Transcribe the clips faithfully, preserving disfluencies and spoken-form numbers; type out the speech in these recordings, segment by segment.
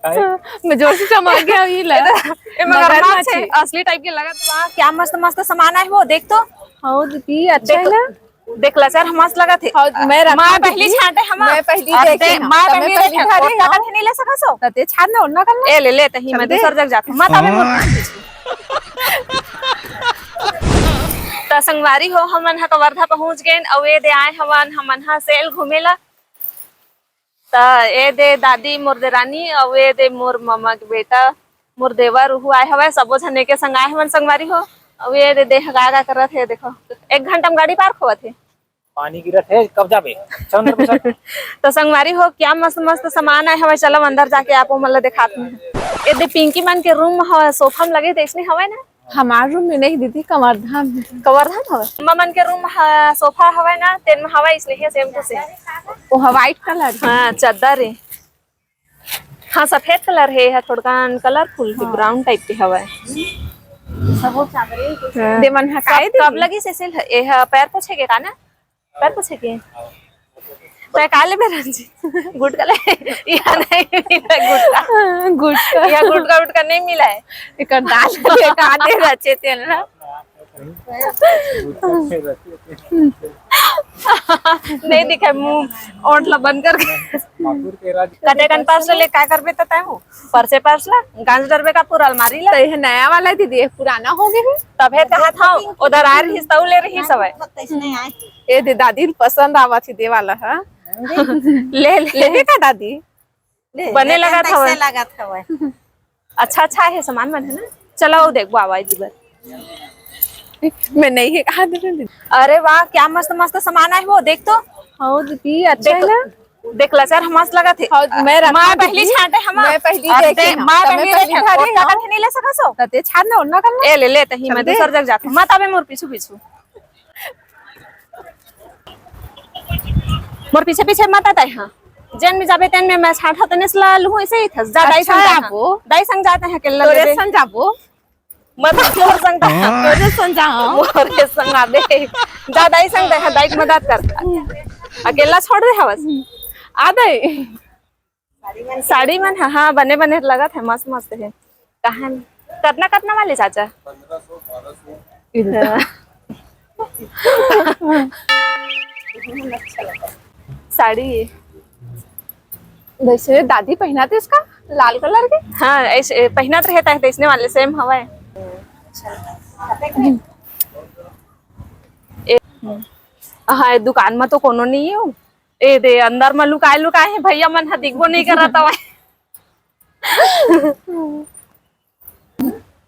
मैं जोर से चमक गया, ये ला। ए, मगरमच्छ है, मगरमच्छ। असली टाइप के लगत बा। क्या मस्त मस्त सामान आए हो, देख तो। हाँ दीदी, अच्छा है ना? देख ला सर, मस्त लगत है। हाँ, मैं रखा माँ दीदी। पहली छांटे हम। मैं पहली अब देखे दे, हूँ। माँ तब मैं पहली पहली देखे। धरे ओतना हूँ। कथे नहीं ले सका सो। तते छान ना, ओढ़ना करना। ए, ले ले, तही तब मैं दे। दूसर जग जात हूँ। माँ तबे मोर। त संगवारी हो, हमन ह कवर्धा पहुंच गेन, अउ ए दे आए हवन हमन ह सेल घूमे ला। त ए दे दादी मोर देरानी, अउ ए दे मोर ममा के बेटा, मोर देवर, उहू आए हवय। सबो झन एके संग आए हवन संगवारी हो। अउ ए दे देह गा गा करत हे, देखो, एक घंटा में गाड़ी पार्क होवत हे। पानी गिरत हे, कब जाबे? चल मेरे को चल। त संगवारी हो, क्या मस्त मस्त सामान आए हवय, चलो अंदर जाके आप मन ला दिखात हूँ। ए दे पिंकी मन के रूम ह, सोफा में लगे, त इसने हवय ना? हमार रूम में नहीं दीदी, कवर्धा में। कवर्धा में हवय? ममन के रूम ह, सोफा हवय ना, तेन में हवय इसने ही same to same। वो ह white colour। हाँ, चद्दर हे। हाँ, सफेद colour हे, एहा थोड़कन colourful हे, हाँ। Brown type के हवय। हाँ। दे मन ह सब काहे कब दीदी? लगी से सिल, एहा पैर पोछे के का ना? पैर पोछे के? तै का लेबे रंजी? गुटका ले? या नहीं मिला गुटका। गुटका। या गुटका उटका नहीं मिला है। एकर दाल ले का दे रचे तेल ना। नहीं दिखे मुंह, ओंठ ला बंद करके। कटे कन पास ले का करबे त तै हो? परसे पर्स ला, गांज डरबे का पूरा अलमारी ला। तो ये नया वाला दीदी, ये पुराना हो गया है। तभे कहा था, उधर आ रही, तऊ ले रही सवय। ए दे दादी ल पसंद आवत ही दे वाला, हाँ। ले, ले। लेबे का दादी? ले, बने ले, लगत कैसे हवय। लगत हवय? अच्छा, अच्छा है सामान मन है ना। चलो, वो देखबो आवाज दीबर। मैं नहीं है, कहा दे रहे? अरे वाह, क्या मस्त मस्त सामान आए हो, देख तो। हाँ दीदी, अच्छा है देख, ना? देख ला सर, मस्त लगत हे। हाँ, मैं रखा माँ दीदी। पहली छांटे हम। मैं पहली अब देखे दे, हूँ। माँ तब मैं पहली पहली देखे। धरे ओतना हूँ। कथे नहीं ले सका सो? तते छान ना, ओढ़ना करना। ए, ले ले, तही तब मैं दे। दूसर जग जात हूँ। माँ तबे मोर पीछू पीछू। मोर पीछे पीछे मत आता है, हाँ। जेन में जाबे तेन में मैं छांट हूँ, तने सला लूँ ऐसे ही था। जा दाई अच्छा संग जाता है। आपो। दाई संग जाता है, अकेला तोरे लेबे। संग जाबो। मत मोर संग ता। हाँ। तोरे संग जाओ। मोरे संग आबे। जा दाई संग दे, हाँ, दाई के मदद कर। अकेला छोड़ दे हवस। आ दाई। साड़ी मन, हाँ, हाँ, बने, बने लगत है, मस्त, मस्त है। कहाँ? कतना, कतना वाले चाचा? इधर। साड़ी। वैसे दादी पहनाते इसका लाल colour के? हाँ, ऐसे पहनत रहता है, तो इसने वाले same हवा है। ए, हाँ, ए दुकान में तो कोनो नहीं है। ए दे, अंदर में लुकाए, लुकाए है, भैया मन ह दिखबो नहीं करत हवय।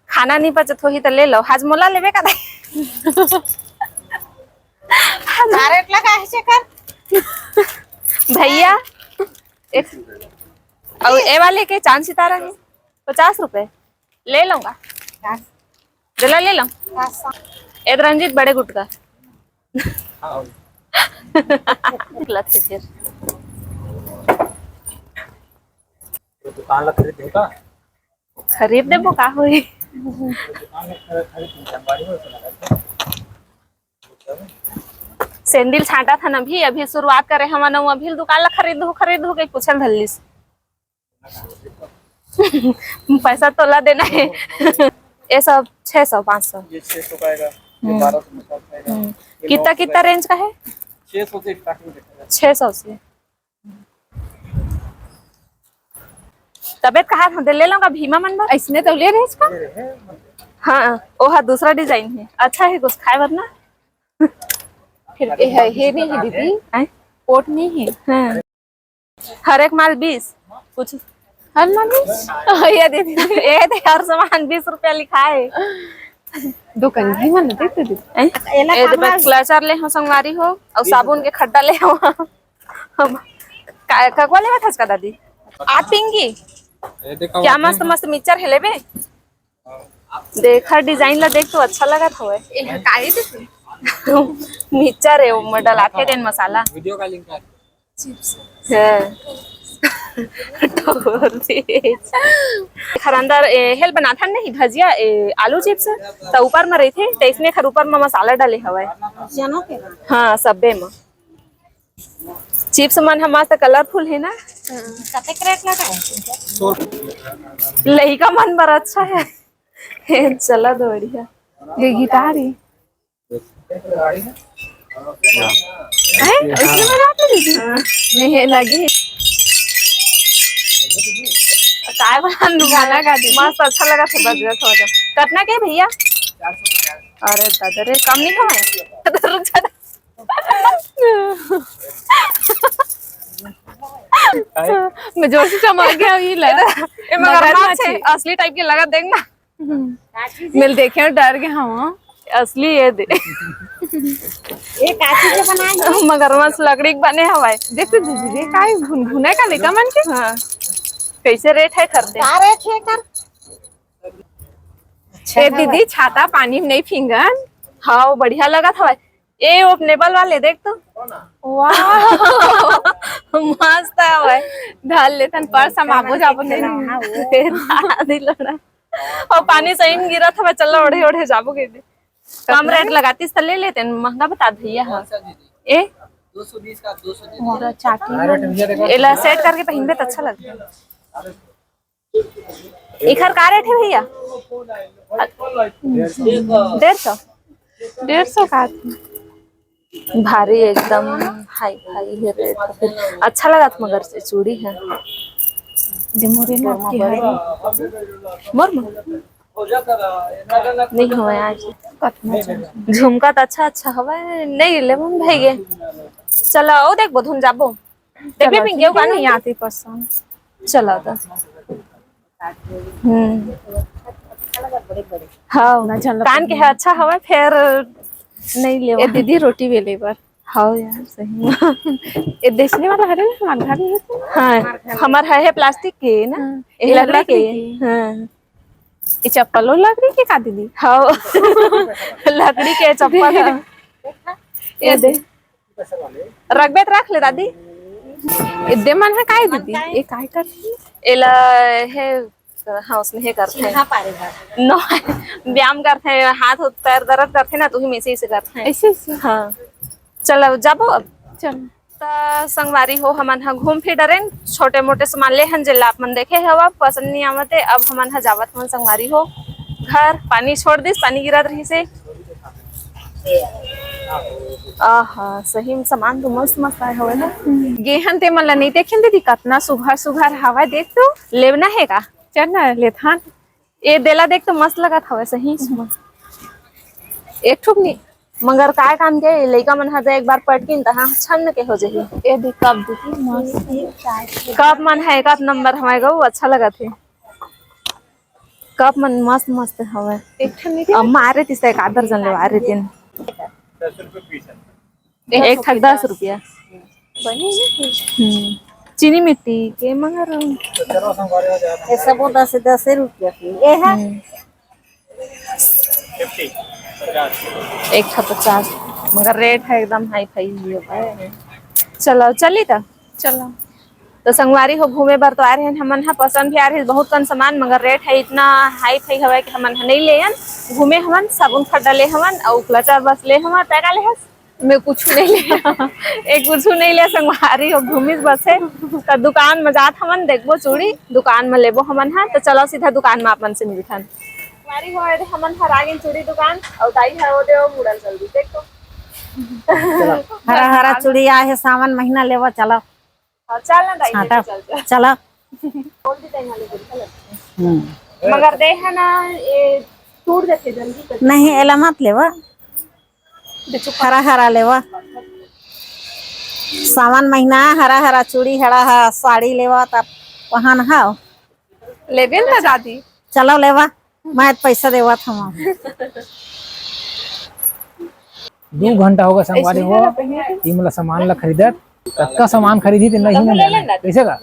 खाना नहीं पचत होही त ले लो। हाजमोला लेबे का दाई? अरे, एतला काहे चेकर? भैया, एक, अउ ए वाले के चांद सितारा है, पचास रुपए। ले लूंगा। देला, ले लो। ए रंजीत, बड़े गुटका। हाँ। निकलत हे फिर। दुकान ला खरीद देबो का? खरीद देबो का होही? दुकान ला खरीद, खरीद, खरीद, खरीद, खरीद। सैंडल छांटा था ना अभी, अभी शुरुआत करे हमन, अभी दुकान ला खरीद दू, खरीद दू के पूछल धल्लिस। पैसा तोला देना है। ये सब छह सौ, पाँच सौ। ये छह सौ का आएगा, ये हम्म। बारह सौ में का आएगा, हम्म। ये कितना, नौ सौ कितना का आएगा। Range का है? छह सौ से starting है। छह सौ से। तबियत कहा था, ले लूंगा भीमा मन बर। इसने तो ले रहे इसका। हाँ, ओहा दूसरा design है, अच्छा है कुछ खाए बर ना। फिर ये है, ये नहीं है दीदी, हैं? पोट नहीं है। हाँ। हर एक माल बीस, कुछ हर माल बीस? ये दीदी, ये दे, हर सामान बीस रुपया लिखा है। दुकान भी मन देख तो दीदी। हैं? एला ए, का दे, माल? Cleanser ले हो, संगवारी हो, और साबुन के खड्डा ले हो। हम का, ककवा लेवा था इसका दादी? आ पिंकी, ये देखा क्या हुआ मस्त है? मस्त mixture है लेबे। देखा design ला देख तो अच्छा लगत हवय। ए, काहे दे? Mixture है, ओमा डलाथे तेन मसाला। Video का link है। Chips। हाँ। ठोर दे। एखर अंदर, ए, हेल बनाथन नहीं भजिया, ए, आलू chips, त ऊपर म रहिथे, त इसने एखर ऊपर म मसाला डाले हवय। चना के? हाँ, सब्बे म। चिप्स मन ह मस्त कलरफुल हे ना। कतेक रेट लगा है? लइका मन बर अच्छा है। हे, चला दो बढ़िया। ये गिटार है। हैं? इसमें बजाते दीदी? हाँ। नहीं, ये लगी। काय बना लूं? गाना गा दीदी। मस्त अच्छा लगा था, बज गया था तो। कितना के भैया? अरे दादा रे, कम नहीं हवे। रुक जा। मैं जोर से चमक गया, ये ला। ए, मगरमच्छ मगरमच्छ है, है। असली टाइप के लगा, देख ना। हम्म। मैं देखे डर गया हूँ। असली ये दे। ये काची के बनाए हैं? मगरमच्छ लकड़ी के बने हवाए। देख तो दीदी, ये का है? भुनभुना का लेका मन के? हाँ। कैसे रेट है खरीदे? का रेट है कर? अच्छा ए हवाए। दीदी, छाता पानी में नहीं फिंगन। हाँ, वो बढ़िया लगा था भाई। ए, वो अपने बल वाले देख तो। वाह। मस्त है भाई। ढाल लेथन, पर समाबो जाबो नहीं। हाँ, वो। ए, दादी लोड़ा। अउ पानी सही में गिरत हवय, चल ओढ़े ओढ़े जाबो कहिके। कम रेट लगातिस त ले लेतेन, महंगा बतात भैया ह। ए? दो सौ बीस का, दो सौ बीस। मोर चाटी। एला सेट करके पहिनबे त अच्छा लगथे। एखर का रेट हे भैया? डेढ़ सौ। डेढ़ सौ का? भारी एकदम हाई फाई हे रेट ह। अच्छा लगत मगर से चूड़ी ह। दे मोरे नाप के हरे। मोर म? नहीं हवय आज। कतना चल? झुमका त अच्छा अच्छा हवय, नहीं लेबो भई गे। चला, ओ देखबो, धुन जाबो। देखबे चलो, पिंकी, ठीक है, कान नहीं आती पसंद। चला त। हम्म। हाँ, ना चलो, कान के है अच्छा हवय, फेर नहीं लेवा। ए दीदी, रोटी बेले बर। हाँ यार, सही में। ए देसने वाला हरे ना, हमार घर में है। हाँ, हमार है, है प्लास्टिक के ना। हाँ, ए ए लकड़ी लकड़ी के। के। हाँ। ए चप्पलो लकड़ी के का दीदी? हाँ। लकड़ी के चप्पल है। ए दे। रखबे त रख ले दादी। ए दे मन है काय दीदी? ए काय कर? एला हे, हाँ, उसमें हे करथे। चिन्हा पारे बर। नो, व्यायाम करथे, हाथ उथ पैर दर्द करथे ना, तो ही में से इसे करथे। ऐसे, ऐसे? हाँ। चलो, जाबो अब। चलो। त संगवारी हो, हमन ह घूम फिर डरेन, छोटे मोटे सामान ले हन, जेला आप मन देखे हवा, पसंद नहीं आवत हे। अब हमन ह जावत हवन संगवारी हो घर। पानी छोड़ दिस, पानी गिरत रहिस हे। आहा, सही में सामान तो मस्त मस्त आए हवे ना। गेहन ते मन ला नहीं देखेन दीदी, कतना सुघर सुघर हवय, देख तो। लेवना हे का? चल ना, लेथन। ए देला देख तो मस्त लगत हवय सही में। एक ठुक नहीं, मगर काय काम के लइका मन ह त एक बार पटकिन त हाँ छन्न के हो जाही। ए देख कप दीदी, मस्त। कप मन है एक आध नंबर हवय गो, अच्छा लगत हे। कप मन मस्त मस्त हवय। एक ठन नहीं अब मारे तिस एक आध दर्जन लेवा रहितेन। एक ठक दस रुपया। बनी है। हम्म। चीनी मिट्टी के मगर ये सब वो दस, दस रुपया की। ये है। हम्म। एक ठक पचास, मगर रेट है एकदम हाई फाई ही है। चलो, चली त? चलो। तो संगवारी हो, घूमे बर तो आए रहेन हमन ह, पसंद भी आए रहिस बहुत कन सामान, मगर रेट है इतना हाई फाई हवय कि हमन ह नहीं लेयन। घूमे हमन, साबुन फड्डा ले हमन, अउ क्लचर बस ले हमन। तैं का ले हस? मैं कुछ नहीं ले। एक कुछ नहीं ले, संगवारी हो, घूमिस बस है। त दुकान में जात हमन, देखबो चूड़ी, दुकान में लेबो हमन ह। त चलो सीधा दुकान में अपन से मिलथन। संगवारी हो, एदे हमन हर आगे चूड़ी दुकान, अउ दाई ह ओदे ओ मुड़ल चल दी, देख तो। चलो, हरा हरा चूड़ी आए हे, सावन महीना लेवा, चलो। हाँ, चल ना दाई, छाता, लेके चल, चल। चला। बोल दी दाई, मालिक, बोल, चल। हम्म। मगर दे है ना, ये टूट जाते जल्दी कर। नहीं, एला मत लेवा। हरा हरा लेवा। सावन महीना, हरा हरा चूड़ी, हरा हरा साड़ी लेवा, तब पहन हाव। लेबे ना दादी। चलो लेवा। मैं तो पैसा देवत हूँ। दू घंटा होगे संगवारी हो, ये मोला सामान ला खरीदत। कतका सामान खरीदी ते नहीं मिले ना। कैसे का?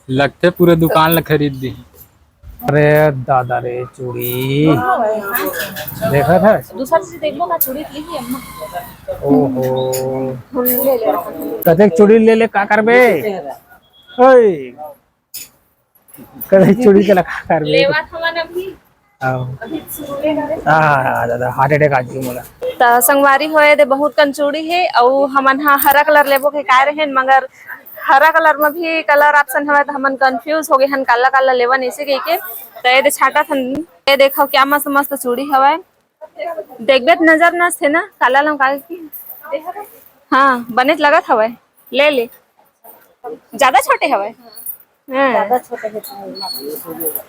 लगथे पूरे दुकान ला खरीद दी। अरे दादा रे, चूड़ी। देखत हस? दूसरा चीज देख लो ना, चूड़ी ली ही अम्मा। ओहो। कतेक चूड़ी ले ले, का करबे? ओए। कदे चूड़ी के लखा करबे। लेवा थवन अभी। हाँ। हाँ, हाँ, हाँ, दादा, heart attack आ गई मोला। त संगवारी हो, एदे बहुत कन चूड़ी हे, अउ हमन ह हरा colour लेबो के काय रहेन, मगर हरा colour म भी colour option हवय, त हमन confuse हो गे हन, काला काला लेवन, ऐसे कहिके। त एदे छाटत हन, ये देखो, क्या मस्त मस्त चूड़ी हवय। देखबे त नजर न आथे ना, काला ला काहे कि? हाँ, बनेच लगत हवय, ले ले। ज्यादा छोटे हवय? हाँ। ज्यादा छोटे हे तो।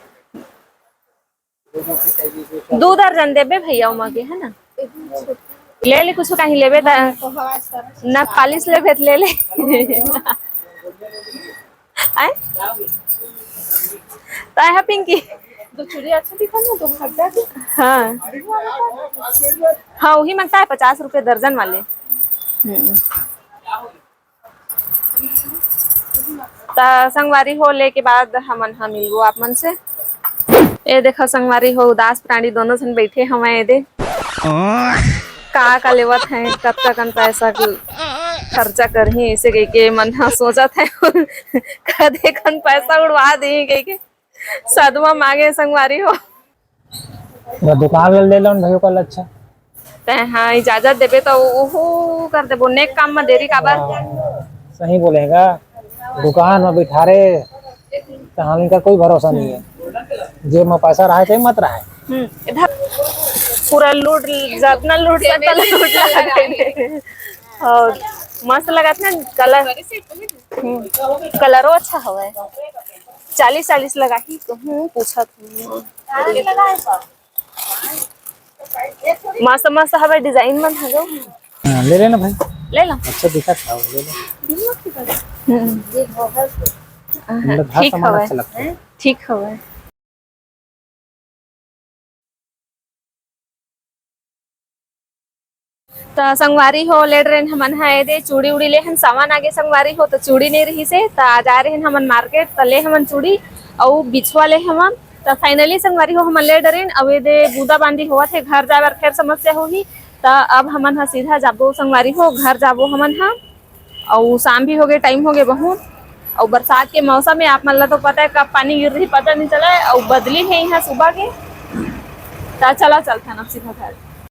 दू दर्जन देबे भैया, ओमा के, है ना? ले ले, कुछ कहीं लेबे त, ना polish लेबे त ले ले। आय? ताय हा पिंकी? दो चूड़ी अच्छा दिखा ना, दो खड्डा दे। हाँ। हाँ, वही मांगता है, पचास रुपए दर्जन वाले। हम्म। त संगवारी हो, ले के बाद हमन ह मिलबो आप मन से। ए देखो संगवारी हो, उदास प्राणी दोनों झन बैठे हवय एदे। का का लेवत हैं, कतका कन पैसा के खर्चा करही, ऐसे कहिके मन ह सोचत है। कदे कन पैसा उड़वा देही कहिके सदमा मांगे संगवारी हो। पूरा दुकान ल ले लो न भाई, ओकर अच्छा। तै हाँ, इजाजत देबे त ओहू कर देबो, नेक काम म देरी काबर? हाँ, सही बोलेगा। दुकान म बिठारे, त हमन का कोई भरोसा नहीं है। जेब म पैसा रहे चाहे मत रहे। हम्म, इधर पूरा लूट, जितना लूट सकता लूट लगा दे। और मस्त लगत ना colour। हम्म, colour-ओ अच्छा हवय। चालीस चालीस लगा ही तो हूँ, पूछत हूँ। मस्त मस्त हवे design मन हवे। हाँ, ले लेना भाई। ले लो। अच्छा दिखा था, ले लो। हम्म। मतलब हर ठीक सामान हवे। अच्छा लगता है। ठीक हवे। त संगवारी हो, ले डरेन हमन ह एदे चूड़ी उड़ी ले हन, सामान आगे संगवारी हो, त चूड़ी नइ रहिस हे, त आ जाए रहेन हमन market, त ले हमन चूड़ी, अउ बिछवा ले हमन। त finally संगवारी हो, हमन ले डरेन, अउ एदे बूंदा बांदी होवत हे, घर जाए बर फेर समस्या होही, त अब हमन ह सीधा जाबो संगवारी हो, घर जाबो हमन ह। अउ शाम भी होगे, time होगे बहुत, अउ बरसात के मौसम हे, आप मन ला तो पता है कब पानी गिर रही पता नहीं चला है, अउ बदली है यहाँ सुबह के। त चला चलथन अब सीधा घर।